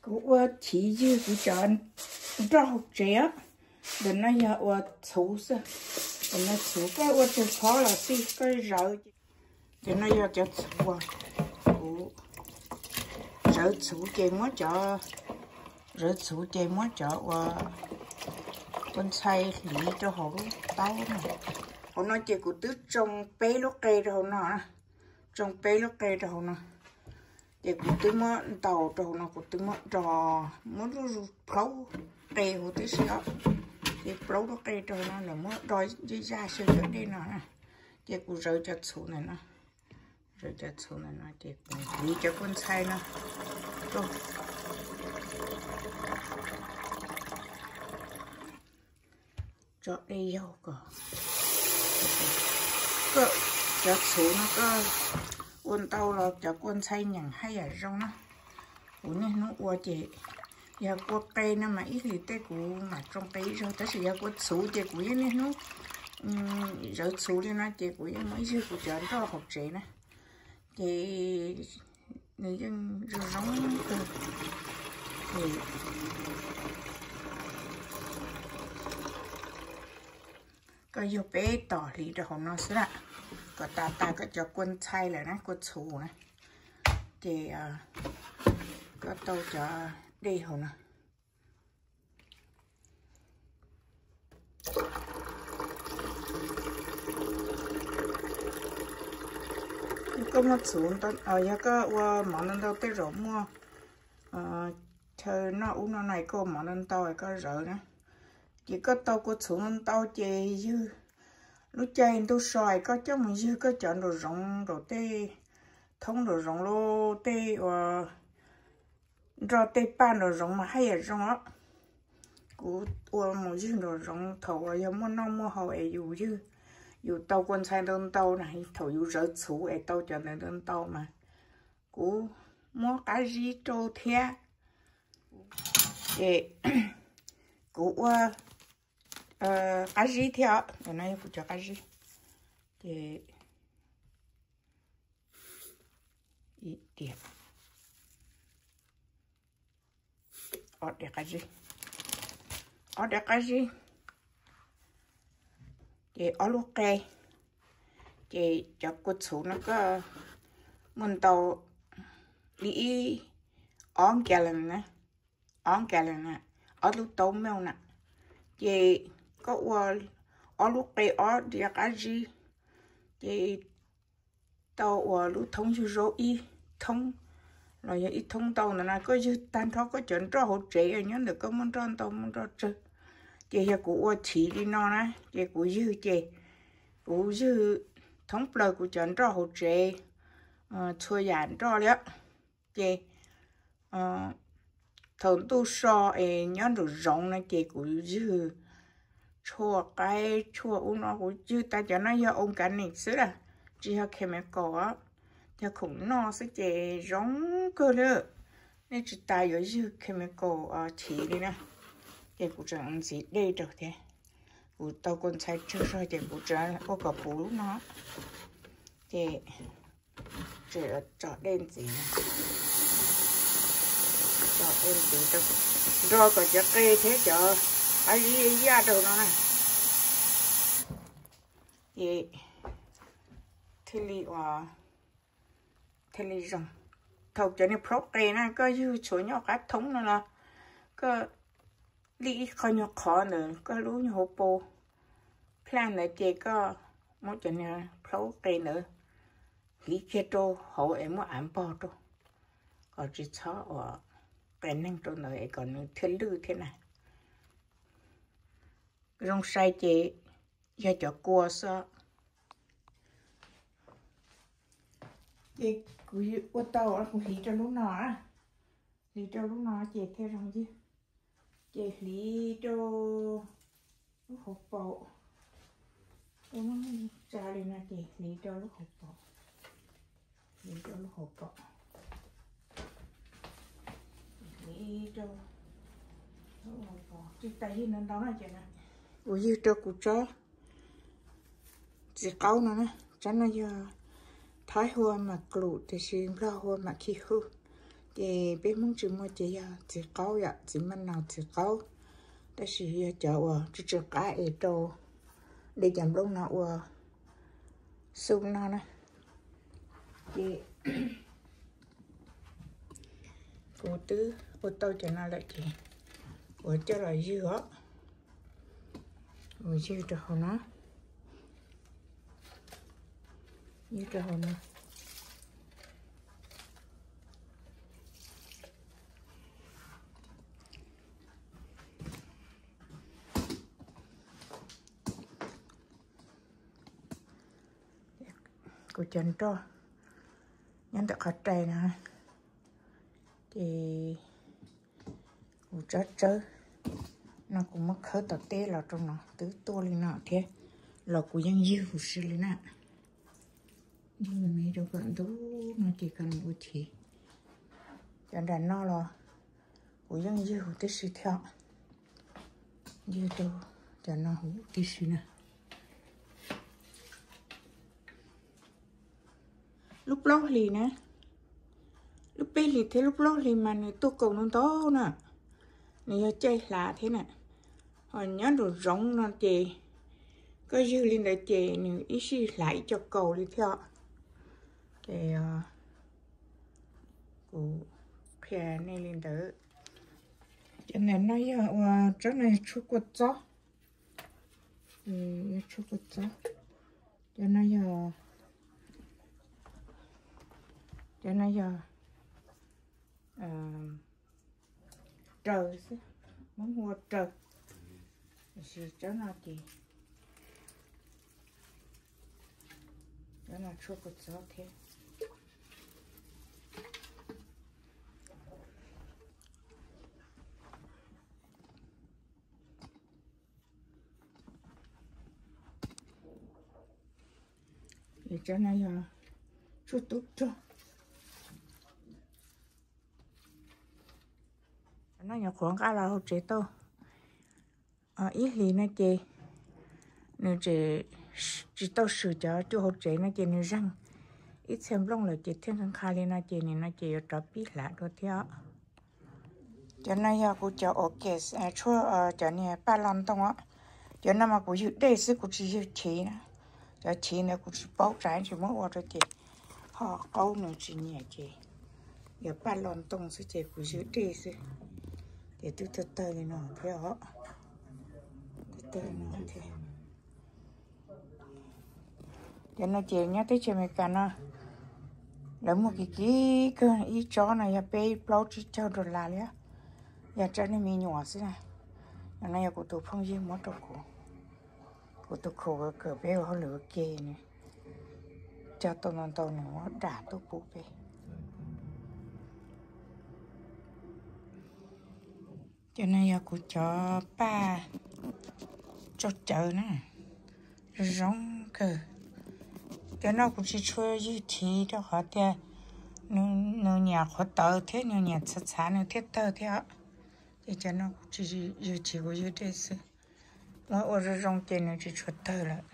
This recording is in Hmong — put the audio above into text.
Kuv ua chiv ywg kuv cov nroj hauv tsev os. Ntawm no yog ua txhuv xwb. Ntawm no txhuv koj ua tsawg khob los xij koj zawv. Ntawm no yog cov txhuv, kuv zawv txhuv ces muab cov, zawv txhuv ces muab cov ua kua ntxhai hliv rau hauv lub taub no. Hauv no ces kuv twb tsoo peb lub qe rau hauv no, tsoo peb lub qe rau hauv no. Ces kuv twb muab ntaus rau hauv no, kuv twb muab do, muab lub plhaub qe huv tib si os. Ces plaub lub qe rau hauv no lawm muab do ncaj zaj xyaw cov dej no na. Ces kuv zawv cov txhuv ntawm no, zawv cov txhuv ntawm no ces kuv hliv cov kua ntxhai no rau tso dej yaug kom, koj, cov txhuv no koj ua ntau los cov kua ntxhai nyeem haj yam zoo na. Kuv niaj hnub ua ces yog kua qe no mas ib hlis tej kuv mam tsoo qe ib zaug, tab sis yog kua txhuv ces kuv yeej niaj hnub zawv txhuv li no ces kuv yeej muab ywg kuv cov nroj hauv tsev na. Ces nws yeej zoo zoo kawg. Koj yug peb tom hliv rau hauv no xwb lawm, kom tas tas koj cov kua ntxhai lawm na, kua txhuv na, ces koj tau cov dej hauv no. Koj muaj txhuv, yog koj ua mov ntau ntau tej zaum muaj chaw noj ub noj no koj ua mov ntau ntau koj zawv na, ces koj tau kua txhuv ntau ntau ces ywg, lub caij ntuj so koj coj mus ywg koj cov nraum zoov, nraum tej, thoob nraum zoov los tej uas nroj tej paj nraum zoov mas haj yam zoo os. Kuv ua mus ywg nraum zoov thaum uas yog muaj noj muaj haus es yus ywg, yus tau kua ntxhai ntau ntau na, thaum yus zawv txhuv es tau cov ntawd ntau ntau mas kuv muab qab zib rau thiab. Es kuv ua qab zib thiab os, ntawm no yog kuv cov qab zib. Ces ib tiam, ob daim qab zib, ob daim qab zib, ces ob lub qe. Ces cov kua txhuv no koj muaj ntau li ib, ob gallon na, ob gallon na, ob lub taub milk na. Ces koj ua ob lub qe ob daim qab zib, ces tau ua lub thoob ywg zaub ib thoob los yog ib thoob ntau ntawd na, koj ywg tag nrho koj cov nroj hauv tsev nyob ntawm koj muaj nroj ntau muaj nroj tsawg. Ces yog kuv ua chiv li no na, ces kuv ywg ces kuv ywg thoob plaws kuv cov nroj hauv tsev, txhua yam nroj li. Ces thaum ntuj so es nyob nraum zoov no ces kuv ywg tshuaj qaib tshuaj ub no, kuv ywg tas cov no yog organic xwb lawm, tsis yog chemical os. Yog khoom noj xwb ces zoo kawg li. Nej tsis tas yuav ywg chemical chiv li na. Ces kuv tseem ntxiv dej rau thiab. Kuv tau kua ntxhai tsawg zog ces kuv tseem ua kom puv lub no. Ces tseem tso dej ntxiv, tso dej ntxiv rau, nrog kom cov qe thiab cov qab zib yaj rau no na. Ces thiaj li ua, thiaj li zoo. Thaum cov niag plhaub qe na koj ywg tshuav nyob qab thoob no los koj li ib qho nyuag qhov ntawd koj lub nyuag hauv paus plaj ntawd ces koj muab cov niag plhaub qe ntawd hliv kiag rau hauv es muab av npog rau, kom tsis txhob ua qe neeg rau ntawd es kom nws thiaj lwj thiab na. Zoo sai ces yog cov kua xwb. Ces kuv ua tau kuv hliv rau lub no, hliv rau lub no ces thiaj zoo ywg. Ces hliv rau lub hauv paus, tsa li no ces hliv rau lub hauv paus, hliv rau lub hauv paus, hliv rau lub hauv paus, tsis tas ywg ntau ntau na ces kuv ywg rau kuv tsob txiv qaub no na, tsob no yog Thaib hu ua mam klum tiam sis Nplog hu ua mam khi hu. Ces peb Hmoob tsis muaj ces yog txiv qaub yom, txiv maj naus txiv qaub. Tab sis yog cov uas tsw tsw qab es rau de cov nplooj no ua xuj noj na. Ces kuv twb ua tau cov no lawm ces kuv coj los ywg os. Kuv ywg rau hauv no, ywg rau hauv no. Kuv cov nroj nyob ntawm qhov rais no, ces kuv tsob tsawb no kuv muab khawb tom teb los rau no twb tuaj li no thiab, los kuv yeej ywg huv si li na. Ywg me rau kom ntub no ces kom nws ua chiv. Cov nram no los kuv yeej ywg huv tib si thiab, ywg rau cov no huv tib si na. Lub plaub hlis na, lub peb hlis thiab lub plaub hlis mas nws tuaj kaus ntau ntau na, nws yog caij hlav thiab na. Ho nyob nraum zoov no ces koj ywg li ntawd ces nws ib sij hlav ib co kaus li thiab. Ces kuv qhia nej li ntawd. Cov ntawm no yog ua tsob no yog tshuaj kua txob, yog tshuaj kua txob. Cov no yog, cov no yog raws xwb, Hmoob hu ua raws. Tiam sis cov no ces, cov no tshuaj kua txob thiab. Cov no yog tshuaj tub rog. Cov no nyuam qhuav nqa los hauv tsev tau ib hlis no ces nws tsis tau swm cov cua hauv tsev no ces nws zeeg ib txhia nplooj lawm ces thiaj nqha li no ces nim no ces yuav rov pib hlav dua thiab. Cov no yog kuv cov orchids, tshuaj, cov niag paj los ntoo os. Cov no mas kuv ywg dej xwb kuv tsis ywg chiv na. Cov chiv ntawd kuv tsis paub tsam tsis muab ua rau ces ho qaub nws tsis nyiam ces yog paj los ntoo xwb ces kuv ywg dej xwb. Ces twb tawg tawg li no thiab os. Tawg tawg li no thiab. Cov no ces nyob teb chaws Amelikas no lawv muag kiv kiv kawg, ib tsob no yog peb plaub tsib caug dollar li, yog tsob niag me nyuam xwb na. Cov no yog kuv tus phooj ywg muab rau kuv, kuv tus khaum kawm peb ua hauj lwm ua ke, nws cog tau ntau ntau nws muab dam tuaj pub peb. Cov no yog kuv cov paj tsau cawv na, zoo zoo kawg. Cov no kuv tsis tshua ywg chiv rau qhov tias nws nyiam qhuav tawv thiab nws nyiam txhav txhav nws thiaj tawg thiab. Ces cov no kuv tsis ywg chiv, kuv ywg dej xwb. Muab ua zoo zoo ces nws tsis tshua tawg lawm.